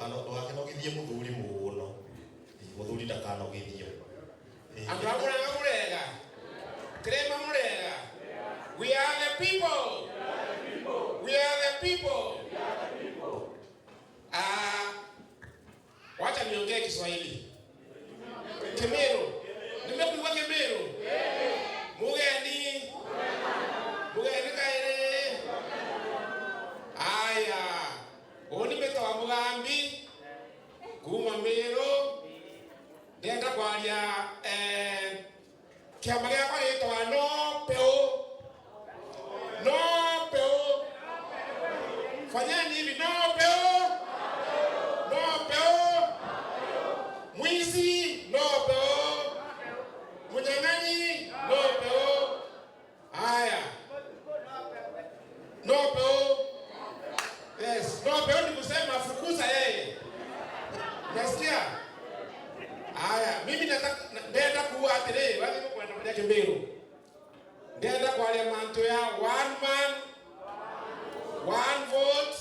Ndũgakĩnogithie mũthuri mũno. Mũthuri ndakanogithio. Andu a Murang'a murega, Kirima murega. We are the people. We are the people. Ah, wacha niongee Kiswahili. Kimiru. Nimekuwa Kimiru. Mugeni. Mugeni kaire. Aya. Uyu ni metawa Mugambi kuma Miru. Ndenda kwaria kiama giakwa gitwa no peu. No peu. Fanyeni hivi, no peu. No peu. Mwizi no peu. Mnyang'anyi no peu. Haya. No peu. Yes, no peu ni kusema fukuza yeye. Nasikia? Haya, mimi nataka ndenda kuwa atiri, wathi mukwenda kuria Kimiru. Ndenda kwaria mantu ya one man, one vote,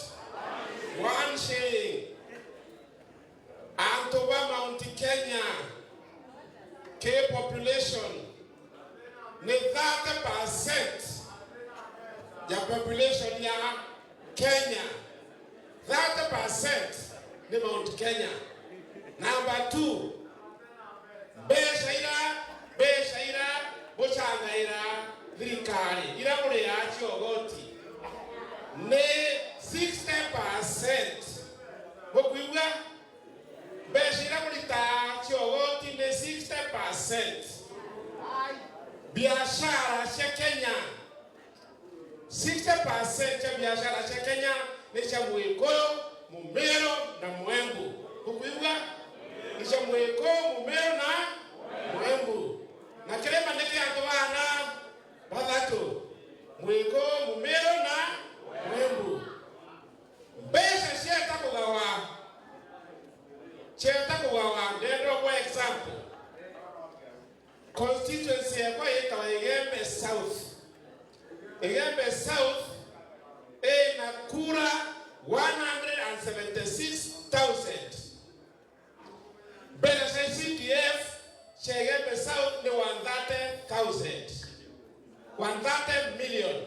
one shilling. Antu ba Mount Kenya K population ni 30% ya population ya Kenya. 30% ni Mount Kenya. Number 2, mbeca ira mucangaira thirikari ira muria ciogoti ni 60%. Mukuigua mbeca ira murita ciogoti ni 60%. Biashara cia Kenya 60% cha biashara cia Kenya ni cia Mwikuyu, Mumiru na Mwembu. Mukuigua ni cia Mwikuyu, Mumiru na Mwembu. Na kirima ni kia andu bana bathatu, Mwikuyu, Mumiru na Mwembu. Mbeca cieta kugawa, cieta kugawa. Ndendo kwa example, constituency yakwa yitawa Igembe South. Igembe South ina kura 176,000. Mbeca cia CDF cia Igembe South ni 130,000. 130 million.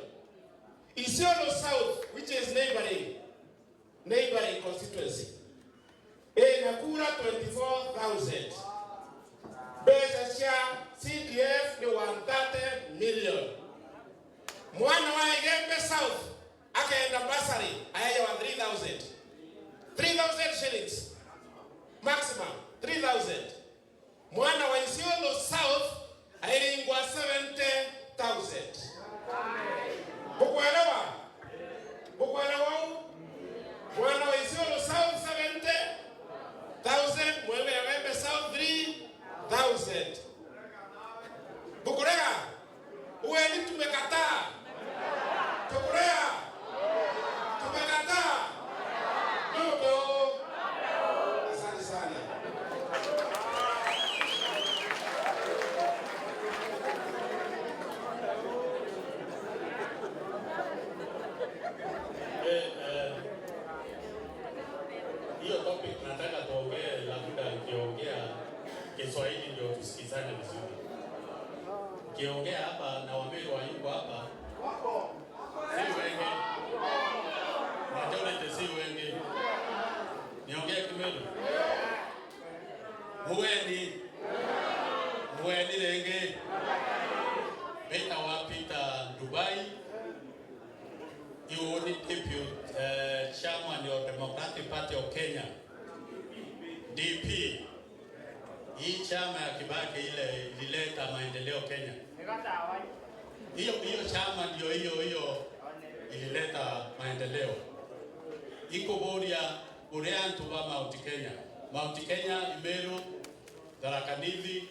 Isiolo South, which is neighboring constituency, ina kura 24,000. Mbeca cia CDF ni 130 million. Mwana wa Igembe South akaenda bursary ahewa 3,000. 3,000 shillings maximum 3,000. Mwana wa Isiolo South airingwa 70,000. Mukuelewa? Mukuelewa? Mwana wa Isiolo South 70,000, mwana wa Igembe South 3,000. Bukurega? Uweni tumekataa. Tukurea. Tumekataa. Nuko. Asante sana. Hiyo topic nataka tuongee, labda ukiongea Kiswahili ndio tusikizane vizuri. Ukiongea hapa na Wameru hayuko hapa, si wengi, majority si wengi. Niongee Kimeru? Muweni muweni renge Beta wa Peter Dubai, you only deputy chairman of Democratic Party of Kenya, DP. Hii chama ya Kibaki ile ilileta maendeleo Kenya. Hiyo hiyo chama ndio hiyo hiyo ilileta maendeleo. Iko boria uria antu ba Mount Kenya. Mount Kenya, Imeru, Tharaka Nithi,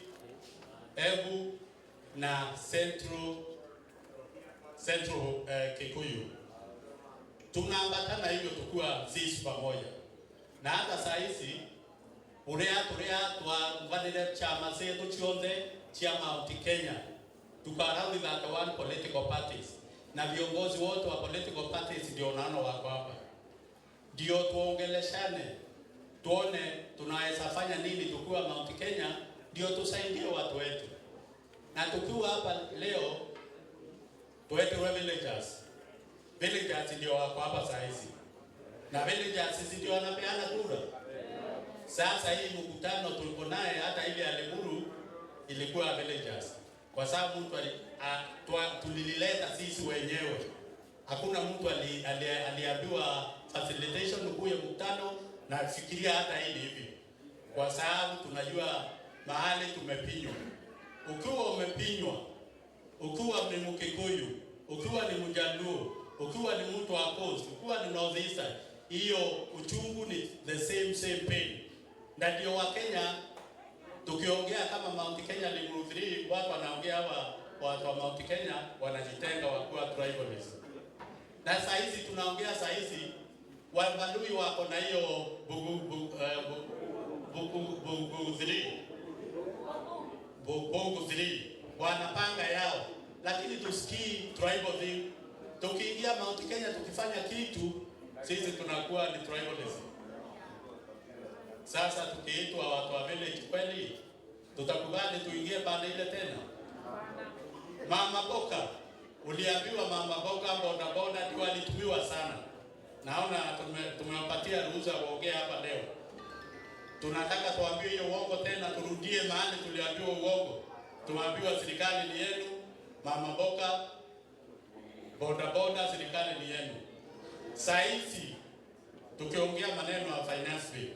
Embu na Central Kikuyu. Tunaambatana hivyo tukiwa sisi pamoja. Na hata saa hizi uria turia twavanire chama zetu chionthe chia Mount Kenya tukaraundi 31 political parties na viongozi wote wa political parties ndio naona wako hapa, ndio tuongeleshane. Tuone tunaweza fanya nini tukiwa Mount Kenya ndio tusaidie watu wetu. Na tukiwa hapa leo tuwetewe villagers. Villagers ndio wako hapa saa hizi. Na villagers sisi ndio wanapeana kura. Sasa hii mkutano tuliko naye hata ile ya Limuru ilikuwa villagers. Kwa sababu mtu tulilileta sisi wenyewe. Hakuna mtu aliambiwa facilitation kuya mkutano na fikiria hata hili hivi. Kwa sababu tunajua mahali tumepinywa. Ukiwa umepinywa, ukiwa ni Mkikuyu, ukiwa ni Mjaluo, ukiwa ni mtu wa Coast, ukiwa ni North Eastern, hiyo uchungu ni the same same pain. Na ndio wa Kenya tukiongea kama Mount Kenya Limuru 3, watu wanaongea hawa watu wa Mount Kenya wanajitenga wakiwa tribalism. Na saa hizi tunaongea saa hizi Wabalui wako na hiyo bugu bugu bugu bugu 3. Bugu 3 wanapanga yao, lakini tusikii tribal thing. Tukiingia Mount Kenya tukifanya kitu sisi tunakuwa ni tribalism. Sasa tukiitwa watu wa village kweli tutakubali tuingie pande ile tena? Mama Boka, uliambiwa mama Boka boda boda ndio alitumiwa sana. Naona tumewapatia ruhusa kuongea hapa leo. Tunataka tuambiwe hiyo uongo tena, turudie mahali tuliambiwa uongo. Tuambiwa serikali ni yenu, mama Boka, boda boda, serikali ni yenu. Saa hizi tukiongea maneno ya finance bill.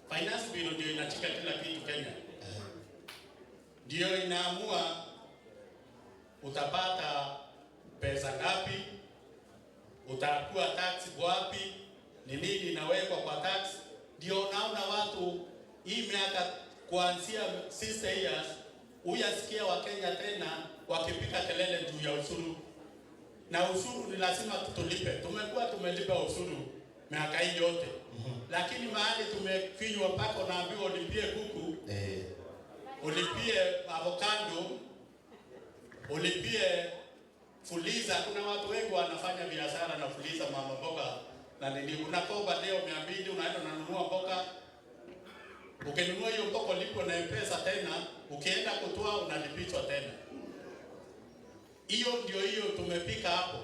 Finance bill ndio inachika kila kitu Kenya. Ndio inaamua utapata pesa ngapi, utakuwa tax wapi, ni nini inawekwa kwa tax. Ndio unaona watu hii miaka kuanzia 60 years huyasikia Wakenya tena wakipiga kelele juu ya ushuru. Na ushuru ni lazima tulipe. Tumekuwa tumelipa ushuru miaka hii yote. Lakini mahali tumefinywa mpaka unaambiwa ulipie kuku, ulipie avocado, ulipie fuliza. Kuna watu wengi wanafanya biashara na fuliza mama mboga na nini. Unakopa leo 200 unaenda unanunua mboga. Ukinunua hiyo mboga lipo na M-Pesa tena, ukienda kutoa unalipishwa tena. Hiyo ndio hiyo tumepika hapo.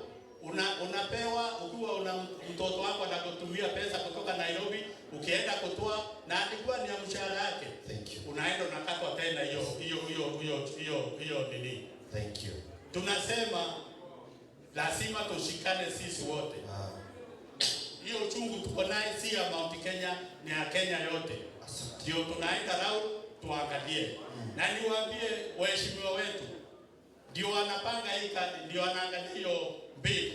Unapewa ukiwa una mtoto wako anakutumia pesa kutoka Nairobi, ukienda kutoa na alikuwa ni ya mshahara yake. Thank you. Unaenda unakatwa tena hiyo hiyo hiyo hiyo hiyo hiyo nini. Thank you. Tunasema lazima tushikane sisi wote. Hiyo uchungu tuko naye si ya Mount Kenya, ni ya Kenya yote. Ndio tunaenda round tuangalie. Na niwaambie waheshimiwa wetu, ndio wanapanga hii, ndio wanaangalia hiyo bill.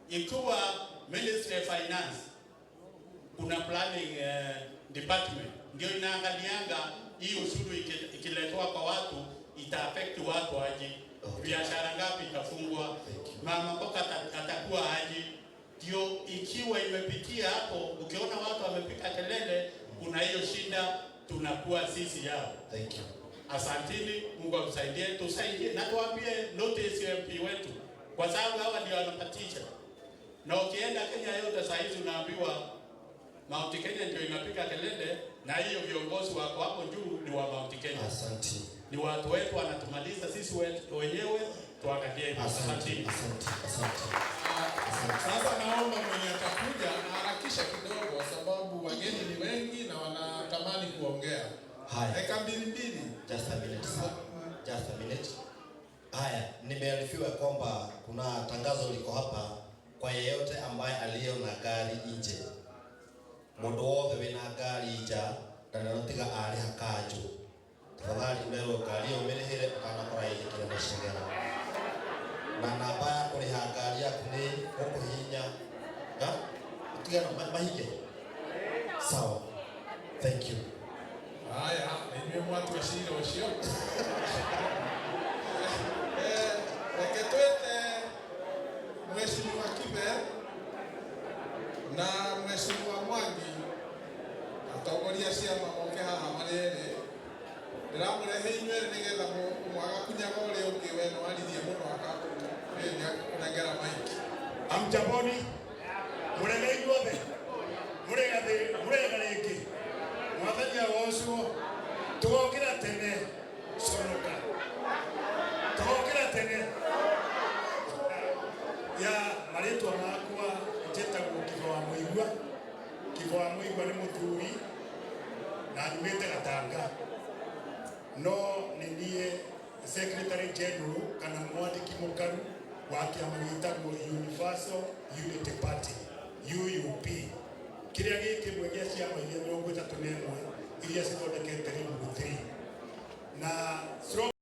Ikiwa Ministry of Finance kuna planning department ndio inaangalianga hii ushuru ikiletwa kwa watu ita affect watu aje, biashara ngapi itafungwa, mama mboga atakuwa aje. Ndio ikiwa imepitia hapo, ukiona watu wamepiga kelele, kuna hiyo shida, tunakuwa sisi yao. Thank you. Asantini, Mungu akusaidie, tusaidie na tuambie notice MP wetu, kwa sababu hawa ndio wanapatisha. Na ukienda Kenya yote saa hizi unaambiwa Mount Kenya ndio inapiga kelele, na hiyo viongozi wako hapo juu ni wa Mount Kenya. Asante. Ni watu wetu wanatumaliza sisi wenyewe, tuangalie hivyo. Asante, Asantini. asante, asante. Sasa naomba mwenye atakuja aharakishe kidogo, kwa sababu wageni ni wengi na wanatamani kuongea. Haya. Dakika mbili mbili. Just a minute, sir. Just a minute. Haya, nimearifiwa kwamba kuna tangazo liko hapa kwa yeyote ambaye aliyo na gari nje. Mundu wothe wina ngari nja na nanotiga ariha kanju, tafadhali urerwo ngari iyo ũmĩrĩhĩre ũkanakora ĩhĩkire macegera. Na namba ya kũrĩha ngari yaku nĩ ũkũhihinya ha? Tigana mahinge. Sawa. Thank you. Haya, inyuĩ mwatua cira ũcio. Reke twĩte Mheshimiwa Kibe na Mheshimiwa Mwangi, atongoria ciama moke haha marĩ erĩ. Ndĩramũrehe inyuĩ erĩ nĩgetha ũmwe agakunyaga ũrĩa ũngĩ, we no aririe mũno akakũnengera mic. Amjaboni, mũrege inyuothe, mũrege Tugokĩra tene conoka, tugokĩra tene ya marĩtwa makwa. Njĩtagwo Kibo wa Mũigua. Kibo wa Mũigua nĩ mũthuri na nyumĩte Gatanga, no nĩ niĩ secretary general kana mwandĩki mũkaru wa kĩama gĩtagwo Universal Unity Party, UUP, kĩrĩa gĩ kĩmwe gĩa ciama iria 31 iria cithondekete Limuru 3 na